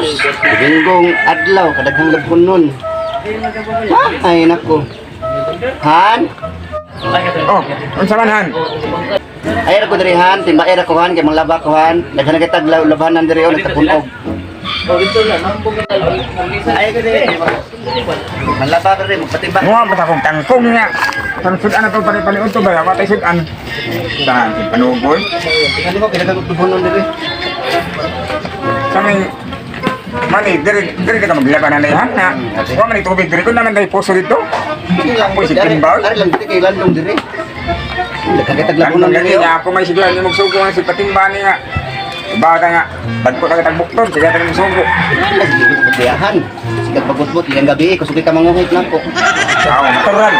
Dominggong adlaw, kadaghang lagpunon. Ha? Ay nako. Han? Oh, unsa man, Han? Ay ra ko diri, Han, timbae ra ko, Han, kay manglaba ko, Han. Daghan na kitag labhanan diri oh, nagtapunog. Ay ko diri. Manlaba ko diri, magpatimba. Muha pa sa akong tangkong nga. Parang sudan na to, pare-pare to ba? Watay sudan. Saan si panugoy? Tingnan mo kay daghang lagpunon diri. Sa may mani, diri diri ka maglaban na han na. Wa man tubig diri kun naman dai puso dito. Kapoy si Dari Timbaw. Ari lang diri kay landong diri. Daghan kitag lagpunon Landong diri lagi oh. niya ako may sigla ni magsugo nga si Patimba ni nga. Bata nga, bagko na kitang bukton, sige ta magsugo. Lagi ko pagbiyahan. Sigat pagutbot ilang gabi kusog ka manguhit nako. Sao matural.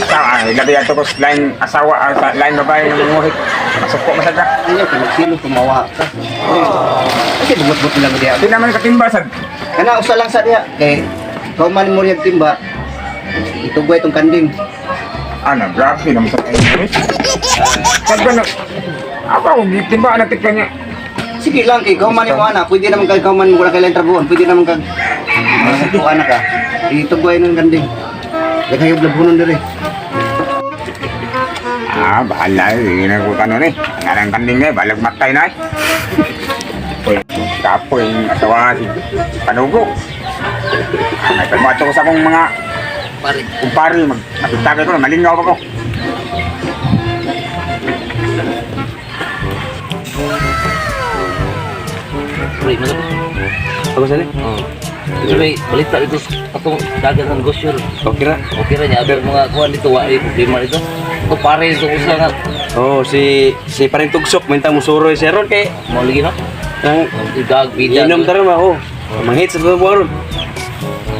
Asawa, ay labi ato ko sa lain asawa, ah, sa lain babae nga manguhit. Masuko masag ka. Ayaw kay magsilo tumawa ka. Kasi bugutbot lang diha. Di naman katimba sad. Kana usa lang sa diha kay kauman mo riyag timba. Itugway tong kanding. Ano, grabe naman sa inyo. Pag gano'n, ako, timba na tika niya. Sige lang kay kauman mo ana, pwede naman kay kauman mo wala kay lain trabuhan, pwede naman kag mga anak ka. Itugway ng kanding. Daghay og labhunon diri. Ah, bahala. Hindi na ko kanon eh. Ang arang kanding na eh, balag matay na eh. Uy, kapoy yung asawa si Panugo. Ah, may pagmato ko sa akong mga Pare. kumpare, magpitagay ko na, malingaw ako. Pre, ano? Ako sani? Oh. Ito may balita dito sa atong dagat ng negosyo. Okay ra. Okay ra niya aber mga kuan dito wa ay problema dito. Ito pare ito usa nga Oh, si si paring tugsok mintang musuroy si Ron kay mo lagi no. nang Igag bida. inom taron ba oh. Manghit sa tubo ron.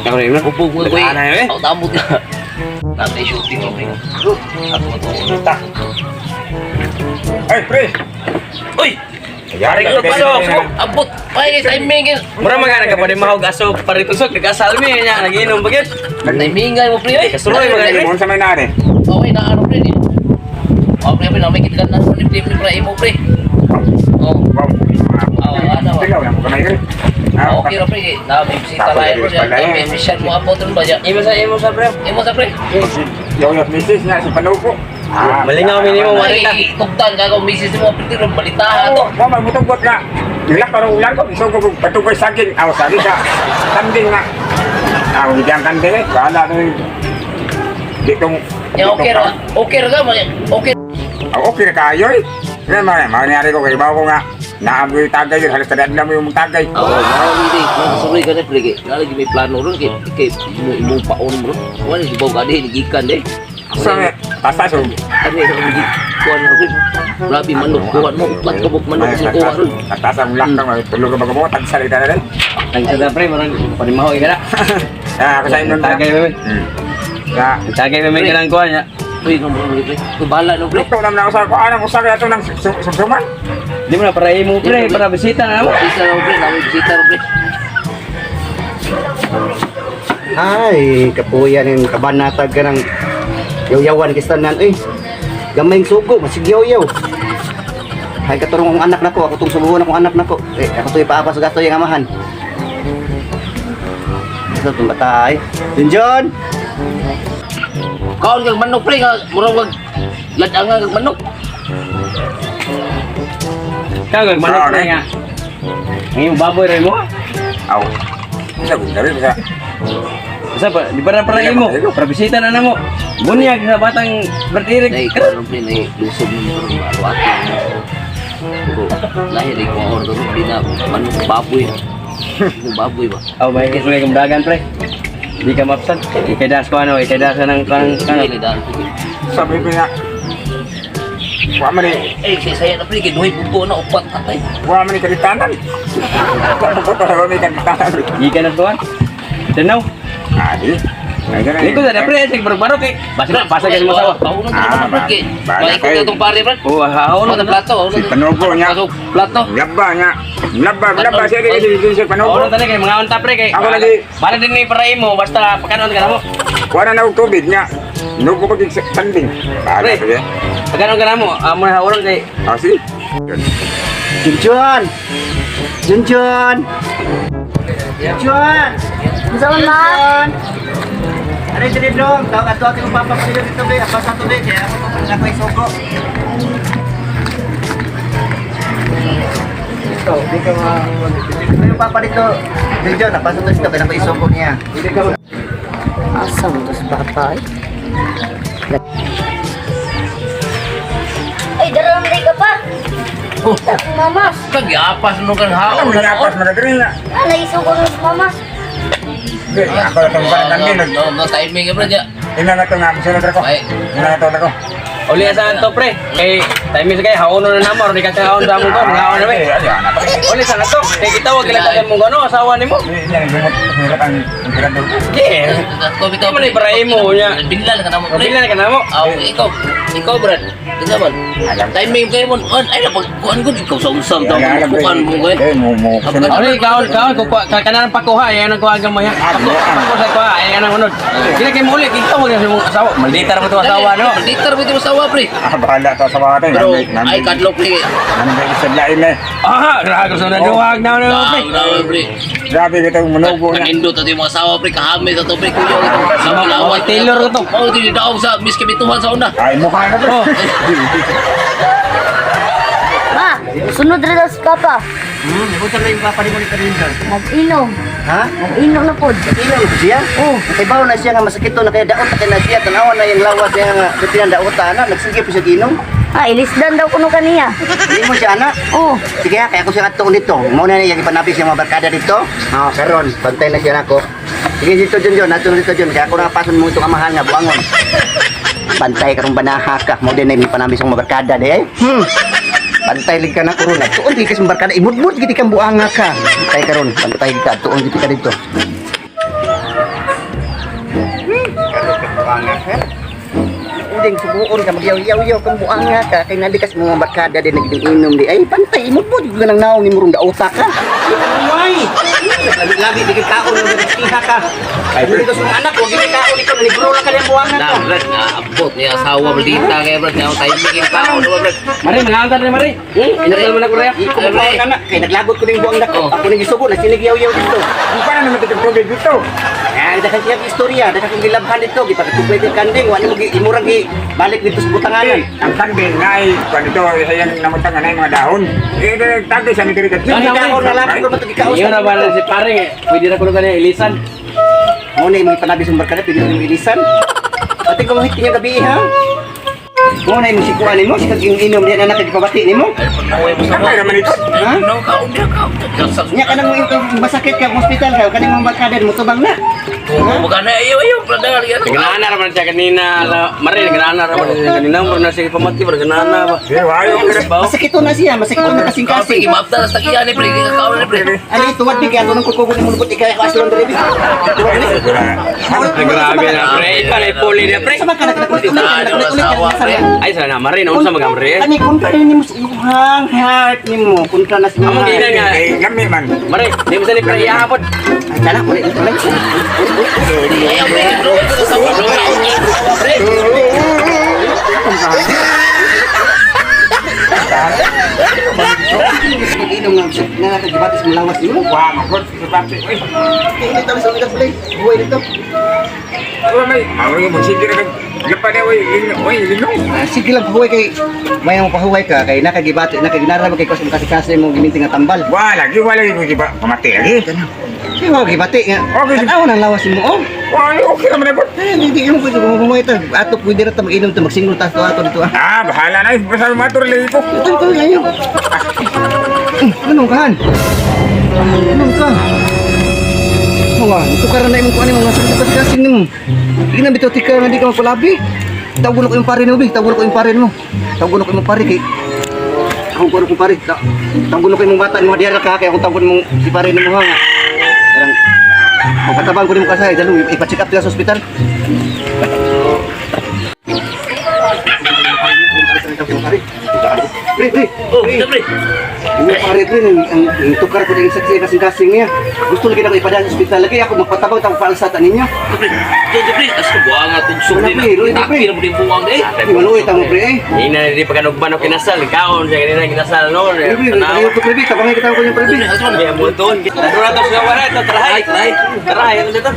Ako rin. Upo ko ko. Ana eh. Aw tamot ka. Natay shooting ko pre. Ato to. Ta. Ay, pre! Uy! Yari Pare ka, ko abot. Ay timing. Mura magana ka pa ni mahog aso paring tugsok nag-asal mi nya nagiinom bagit. Timingan mo pre oy. Kasuroy magana. Mo sa may nari. Okay na ano pre. Oh pre, pre na may kitkan na ni pre pre imo pre. Oh. Wow. Ah, ano? Tigaw na ko kamay rin. Ah, Okay ra pre. Na may bisita lain pre. May mission mo abot ron ba niya. Imo sa pre. Imo sa pre. Yo, yo, misis niya si Panugo. Ah, Malingaw mi nimo Ay, marita. tugtan ka kung misis mo pre ron balita ato. Wa man mutugot nga. Gilak parang ulan ko, isugo ko patukoy saging. Aw, sabi ka. Kanding nga. Aw, hindi ang kanding eh. Wala na yun. Ditong Ya okay ra. Okay ra ka okay. Aw, okay na kayo eh. Ngayon, mga mangyari ko, kay ko nga. Naamoy yung tagay yun. Halos tadaan na mo yung tagay. Oo, mao hindi. Masuroy ka na pre kay. Nalagi may plano ron kay kay imo imo paon mo ron. Wala di ba gadi gikan de. Sa may, basta so. Ano yung kuan na pre. Grabe manok kuan mo upat ka buk manok mo kuha ron. Tatas ang lakang, tulog ka bago mo, tagsalita na rin. Tang sa pre murag paring mahog ka na. Ah, ako sa inyo na. Tagay mi. Ya. Tagay mi kanang kuan nya. Pre no mo pre. Kubala no pre. Luto naman ako sa kuan, ang usa kaya ito ng sumsuman. Di mo na para imo pre para bisita na mo. Bisita ron pre, namin bisita ron pre. Ay, kapuya ning kabanatag ka ng yaw-yawan kistanan eh. Gamay ng sugo, masig yaw-yaw. Ay katurong akong anak nako, ako tong subuhon akong anak nako. Eh, ako to ipaapa sa gasto yung amahan. Sa itong bata ay. Junjun! Kaon kag manok pre nga murag wag ladangan kag manok. Kag manok pre nga. Ang imo baboy ra mo. Aw. Isa kung gabi sa Sa pa, di para para imo, para bisita na namo. Bunyag sa batang bertirik. Nay kuan ron pre nay lusob ni ron ato. Pero lahi rin ko order ron pre na manok baboy. Manok baboy ba? Oh, may kisuloy kang dagan pre. Di ka mapsan. Ikay das ko ano, ikay das ng kanang Sige, ano. ni daan, pre. Sabi ko nga. Wa man ni, Eh, kay saya na pre kay duhay buto na upat atay. wa man ni kalitanan. Wa man ni kalitanan. Di ka na tuwan. Tanaw. Ah, di. Ay, ganun. Di ko na pre, sige baro kay. Basta basta kasi masawa. Pauno na Ah, naman pre kay. bahala Maikot kayo. na itong pare pre. Oh, haon Ano na plato? Si Panogo niya. Pasok plato. Laba niya. Laba, laba siya di kasi si Panogo. Haon na kay mga unta pre kay. Ako lagi. Bala din ni para imo basta pakanon ka na mo. Wa na og tubig niya. Nugo ko sa kanding. Bahala Pre. sige. Pakanon ka na mo, amo na haon kay. Ah, sige. Junjun! Junjun! Junjun! Unsa man, ma? Junjun! Ano yung dong? Tawag ato ating papa pa dito be. Apa sa to be? Kaya ako pa na ko isugo. Dito, di ka ma... Dito yung papa dito. Junjun, apa sa to dito? Kaya ako isugo niya. Asa mo to sa bata eh? Ay, daram di ka pa. Oh. Ako, mama. Kagiapas no kan haon. Ang ginapas mo na diri na. Ah, naisugo na si mama. Di, ako na itong parang kanding. No, no timing ka, brad. Ya. Ina na ito nga, sunod ako. Ay. Ina na ito ako. Uli sa anto pre. Kay timing sa kay haono na namo ron ka haon sa among kon, haon na Ay, be. ay, anak. Uli sa nato. Kay gitawag kila sa mong ano asawa nimo. Di, yan, lumot. Hirap ang emperador. Yeah. Ako bitaw. Di man ibrahimo niya. Binlan ka namo, pre. Pila na ka namo. Aw, ikaw, ikaw, Brad. Tingnan man. Timing kayo mo. On, ay napag kuan gud ikaw sa unsam daw. Ay, alam, pre. Kuan mo kay. Eh, mo, sunod. Uli kaon kaon kukuha ka kanan pakuha ay anang kuha gamay. Ako ako sa kuha ay anang unod. Kila kay muli gitawag na sa mong asawa. Maldita ra mo to asawa no. Diktar mo ito asawa, pre. Ah, bahala to sa mga ito. Pero ay kadlok pre. Nandun sa lain eh. Ah, grabe sa naduwag na no pre. Grabe, pre. Grabe kita manubo na. Kanindot ato yung mga asawa, pre. Kahami sa to, pre. Kuya ito. Sa Mga tailor ko to. Mao tinidaog sa miss kabituhan sa una. Ay, mukha na pre. Oh. Ma, sunod rin daw si Papa. Unsa na yung papa nimo ni Junjun? Mag-inom. Ha? Mag-inom na pod. Inom siya? Oh. Kay bawo na siya nga masakit to na kaya daot na kay na siya tanawa na yung lawas niya nga dito ang daota na nagsige pa siya ginom. Ah, ilisdan daw kuno kaniya. Hindi mo siya anak. Oh, Sige ha, kaya ako siya katong dito. Mao na niya ipanabi siya mga barkada dito. Oh, karon bantay na siya nako. Sige dito Junjun, nato dito Jun. Kaya ako na pason mo itong amahan nga buangon. Bantay karong banaha ka. Mao din na ipanabi sa mga barkada di eh. Bantay lig ka na karon. Tuon gid ka sa mga barkada, imudmud gid kang buanga ka. Bantay karon, bantay ka tuon gid ka dito. Karon ka buanga ka. Uding subuon ka magyaw-yaw kang buanga ka kay nadi kas mga barkada din nagding-inom di ay pantay imudmud gid ka nang naong ni murong dauta ka. Ay, labi di ka kaon nagsiha ka. Ay, dito sa mga anak, wag gid kaon ikaw nalibro ra ka ng buanga Na, ka. Brad, naabot niya asawa maldita kay Brad. Nga timing yung tao, no, Brad. Mari mangantar ni mari. Inakal mo na ko rea. Iko mo ang anak kay naglagot ko ning buang dako. Oh. Ako ning gisugo na sinigyaw-yaw dito. Buka na naman itong tubig dito. Ay, daghang kiyang istorya, daghang kong gilabhan dito, gipakatubay din kanding, wa nimo imurang gi balik dito sa butanganan. Ang kanding na ay, kung ito, isa yung namutang na yung mga dahon. Eh, tagay sa nito rito. Ano, Ikaw na lang ko matugikaos. Iyo na ba na si pare eh. Pwede na ko na ilisan. Mo na imong ipanabi sa barkada, pwede mo ilisan. Pati ko mahit niya gabi ha. Mo na imong sikuan nimo, sikag yung inom diyan anak gipabati nimo. Kamay naman ito. Ha? No, kaon niya, kaon. Nya kanang mo yung masakit ka hospital ka, kaning mga barkada mo tubang na. Bukan na, ayaw, ayaw, Brad. Gnana ra man siya kanina. Mari gnana ra man siya kanina. Mura na siya pamati, mura gnana ba. Eh, wayo. Masakit na siya, masakit na kasing Kasi kasing. imapta sa tagiyan ni pre, kaon ni pre. Ali tuwad di kaya tunong kukugo ni mulupot ikay ako aslon diri. Tuwad ni. Ay, grabe na pre. Ipalay puli na pre. Sama ka nagkulit ulit, nagkulit ulit ka Ay sana mari na unsa magamre. Ani kontra ni mo sa imuhang heart nimo, kontra na sa imong Among heart. gina nga. Eh, lami man. Mari, di mo sa ni pre ihapon. Ay, tala, ulit, ulit. Ayaw, pre, asawa, pre. Inom nga, nga nakagibatis mo lawas nimo. Wah, magod. Sa pati. Uy, Ulit tayo sa ulit ulit. Buhay dito. uy, may. Mawag mo, sige na. Lapa na, uy, uy, linong. Ah, sige lang pahuway kay may mo pahuway ka kay nakagibati nakaginara mo kay kos kasi mo giminti nga tambal. Wah, lagi, wala lagi, di ba? Pamati lagi. Sige mo gibati nga. Okay. Tanaw nang lawas nimo oh. Wah, okay naman ako. Eh, hindi mo pwede kung ito. Ato pwede ra ta mag-inom ta magsingle ta ato dito ah. Ah, bahala na. Basta matur lagi ko. Ito ko ngayon. Ano ka han? Ano ka? Mga, ito ka na imong kuan imong nasa sa kasing nimo. Hindi na bitaw tika nga di ka magpalabi. Tawgon ko yung pare nimo, bi. Tawgon ko yung pare nimo. Tawgon ko yung pare kay akong kuan ko pare. Tawgon ko yung bata nimo diara ka kay akong tawgon mong si pare nimo ha nga. Karang magkatabang ko nimo kasay dalo ipa-check up ka sa ospital. Pre, Pre, pre. Oh, pre. Hindi pare pre, ang tukar ko ng saksi kasing-kasing niya. Gusto lagi na ako ipadala sa ospital. Lagi ako magpatabang tapos paalsa ta ninyo. Pre, pre, pre. As ko buanga kung Wala, sugdi na. pre, luoy, pre. Taki na mo din buwang eh. Di maluoy ta mo pre eh. Ina di pa kanugban o kinasal, kaon siya kanina kinasal no. Pre, pre, ayaw ko pre, pre. Tabangay kita ko yung pre, pre. Hindi mo ton. Nadura to sa wala ito tarahay. Tarahay. Tarahay ano dito?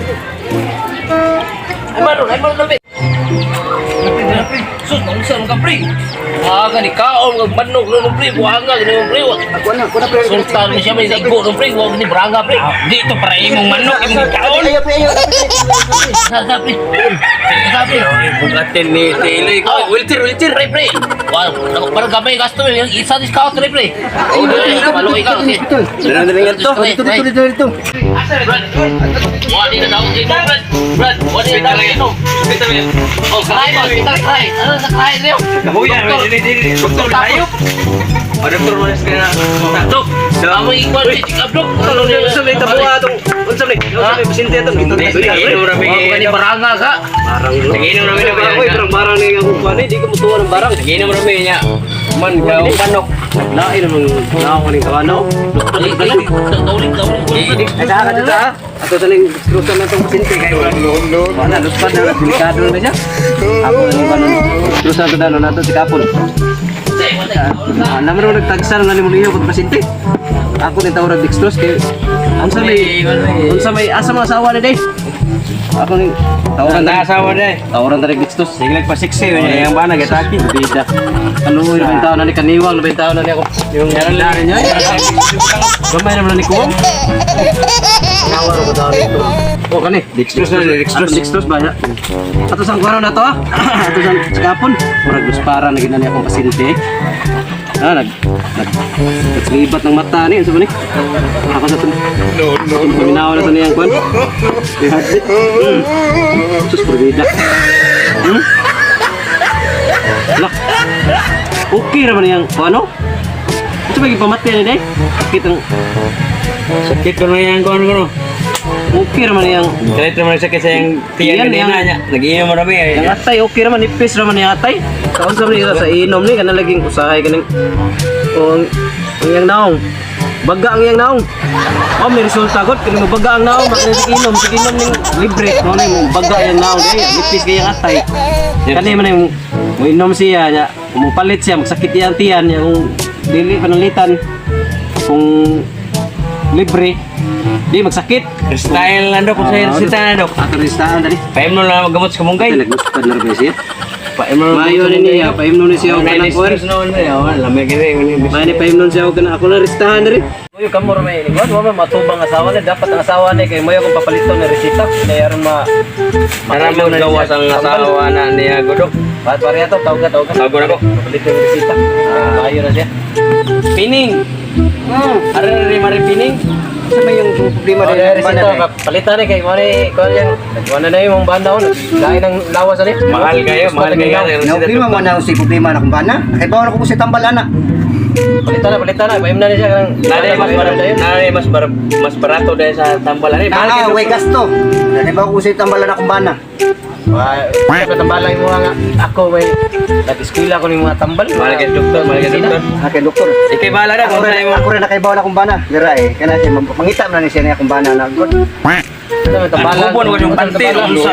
Ay maron, ay maron pre. Sus, nang sa mga pre. Buwanga ni kaon ng manok no pre, buwanga ni pre. Ako na pre. Sultan mo siya may igo no pre, wa ni branga pre. Dito para imong manok imong kaon. Ayaw pre, ayaw. Sa sa pre. Sa pre. Bugatin ni Tiloy ko. Wheelchair, wheelchair. Pre, pre. Wa, parang gamay gasto eh. Isa discount pre, pre. Ay, dito, Maluoy ka kasi. dito. Dala na rin to. Dito, dito, dito, dito. Wa di na daw ino, Brad. Brad, wa di na daw ino. Oh, kray ba? Kita kray. Ano sa kray niyo? Kabuya, dili dili. Doktor tayo. O doktor mo na na. Dok, amo ikwan si Dok. Unsa may tabuha atong unsa may pasyente atong Nagiinom ra mi. Wa ni baranga ka. Nagiinom ra mi. Barang barang ni akong kuan di ko mutuwa ng barang. Nagiinom ra mi nya. Man ka manok. Lain naman naako ning kawano. Dauling, dauling. Ay, saan ka dito ah? Ato taning ekstrusan na itong pasyente kayo. Wala, luspad na, delikado na siya. Ako na yung ano, ekstrusan to dano nato si Kapon. Ah, naman mo nagtagsan nga ni mo niyo kung pasyente. Ako ni tawag dextrose kay unsa may asa mga asawa ni day. Ako ni tawaran Na asawa day. Tawaran ta dextrose. Sige nagpa-sexy yun yung bana gataki. Bida. Ano yung bentaw na ni kaniwang, bentaw na ni ako. Yung daan niya. Gamay naman ni kuwang. Nawar ko daw nito. Oh kani, Dextrose na, dextrose. Dextrose ba niya? Ato sang kuwaro na to ah. Ato sang sikapon. Murag luspara na ginani akong pasyente. Ah, nag nag nagslibat ng mata ni, unsa ba ni? Ako sa tun. No, no, no. Paminaw na to niyang kuwan. May heartbeat. Sus, parbida. Lah. Okay ra man niyang kuwan no? Unsa ba gipamatay ni day? Sakit ang Sakit ko na yung kuan ko. okay ra man niyang Kalit naman sakit sa yung tiyan Tiyan, kanina niya. Nagiinom ra mi. Yang atay okay raman nipis raman yang atay. Kaon sa man sa inom ni kana laging usahay kaning o ang iyang naong. Baga ang iyang naong. Oh, may resulta god kini mo baga ang naong bakit inom sige inom ning libre mo ni mo baga ang naong kay nipis kay ang atay. Kani man yung mo inom siya nya mupalit siya magsakit iyang tiyan nya kung dili pananglitan kung libre di magsakit. Style lang dok, kung sa resita na dok. Ato restaan dali. Paimno lang magamot sa kamunggay. Nagmuspad na rin siya. Paimno lang. Mayo ni niya, paimnon ni siya og kanang kuan. Noon na yawan, lamig kini. Mayo ni paimnon siya og kanang ako na restahan diri. Uy, kamo ra may ingon, wa man matubang asawa ni, dapat ang asawa ni kay moyo kung papaliton na resita, kay aron ma Tara mo gawas ang asawa na niya godok. Pa pare ato tawag ka, tawag ka. Tawag ko na ko. Papaliton ng resita. Maayo na siya. Pining. Are rin mari pining. Sa may yung problema Oh, diri na resita, palitan ni kay mo ni kuan yan. Nagkuan na yung banda ko, lain ang lawas ani. Mahal kayo, mahal kayo. Na problema mo na si problema na kung bana. Nakaibaw na ko si tambal ana. Palitan na, palitan na, paimnon na siya kanang. Nare mas bar nare mas bar mas barato dahil sa tambalan eh. Mahal Ah, kayo. way gasto. Nakaibaw ko si tambal ana kung bana. Wa, tambalan mo nga ako may nag-eskwela ko ning mga tambal. Mahal kayo doktor, mahal kayo doktor. Ah, kay doktor. Ikay bahala na Ako kung rin, sa'yo mo. ako rin nakaibaw na kung bana. Dira eh. Kana siya mangita man ni siya niya kung bana na god. Tambalan. Kubon ko yung panty. Unsa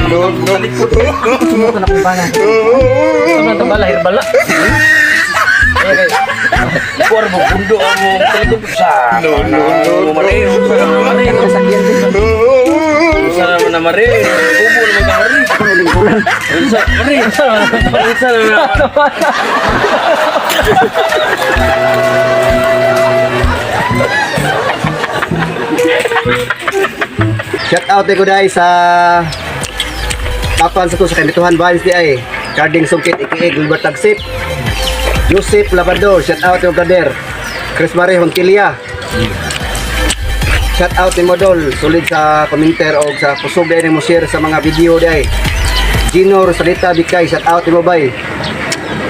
Sumuko na kung bana. Tambalan, tambala, herbal na. Kuar mo bundo mo talikod sa. No no no. Mare, unsa na mare. Sakyan din. Unsa naman na mare. Kubo naman ka mare. Unsa mare. Unsa naman na Shout out ko dai sa Tapan sa to sa Kamituhan Vines di ay. Carding Sungkit aka Gilbert Tagsip. Joseph Labrador, shout out to brother. Chris Marie Hontilia. Shout out ni Modol, solid sa commenter o sa kusog dai mo share sa mga video dai. Gino Rosalita Bikay, shout out ni mo bay.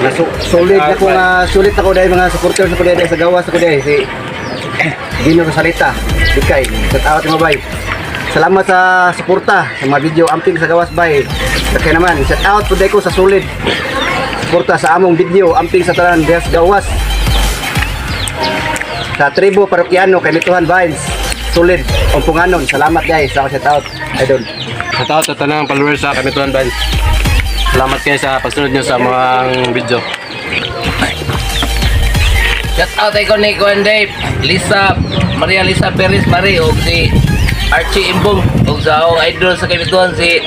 Na solid na ko nga sulit ako dai mga supporters ako dai sa gawas ako dai si Gino Rosalita Bikay, shout out ni mo bay. Salamat sa suporta sa mga video amping sa gawas bay. Kaya naman, shout out po ko sa solid suporta sa among video amping sa tanan diha sa gawas. Sa tribo parokyano kay Mituhan Vines. Solid Umpunganon. Salamat guys sa shout out. Idol. Shout out sa tanang followers sa Kamituan Band. Salamat kayo sa pagsunod nyo sa mga video. Shout out ay ko ni Kuan Dave, Lisa, Maria Lisa Perez Mari og si Archie Imbong og sa akong idol sa Kamituan si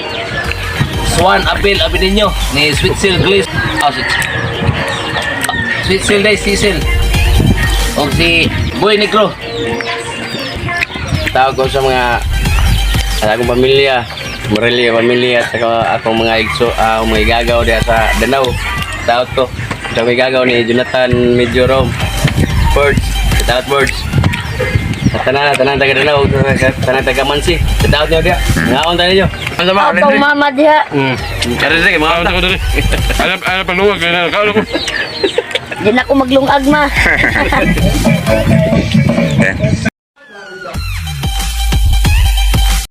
Swan Abel Abelinyo ni Sweet Seal Glaze. Ah, si Sweet Seal Day Cecil. Og si Boy Negro. Tawag ko sa mga sa akong pamilya, Morelia pamilya at saka akong mga igso, akong mga igagaw diha sa Danau. Shout out ko. Sa mga igagaw ni Jonathan Medjorom. Birds, shout out Birds. Sa tanan, tanan taga Danau, tanan taga Mansi. Shout out niyo diha. Ngaon tayo niyo. Ano ba? Atong mama diha. Kare sige, mga ako dali. Alam alam paluwag na kaulo ko. Di na ko maglungag ma.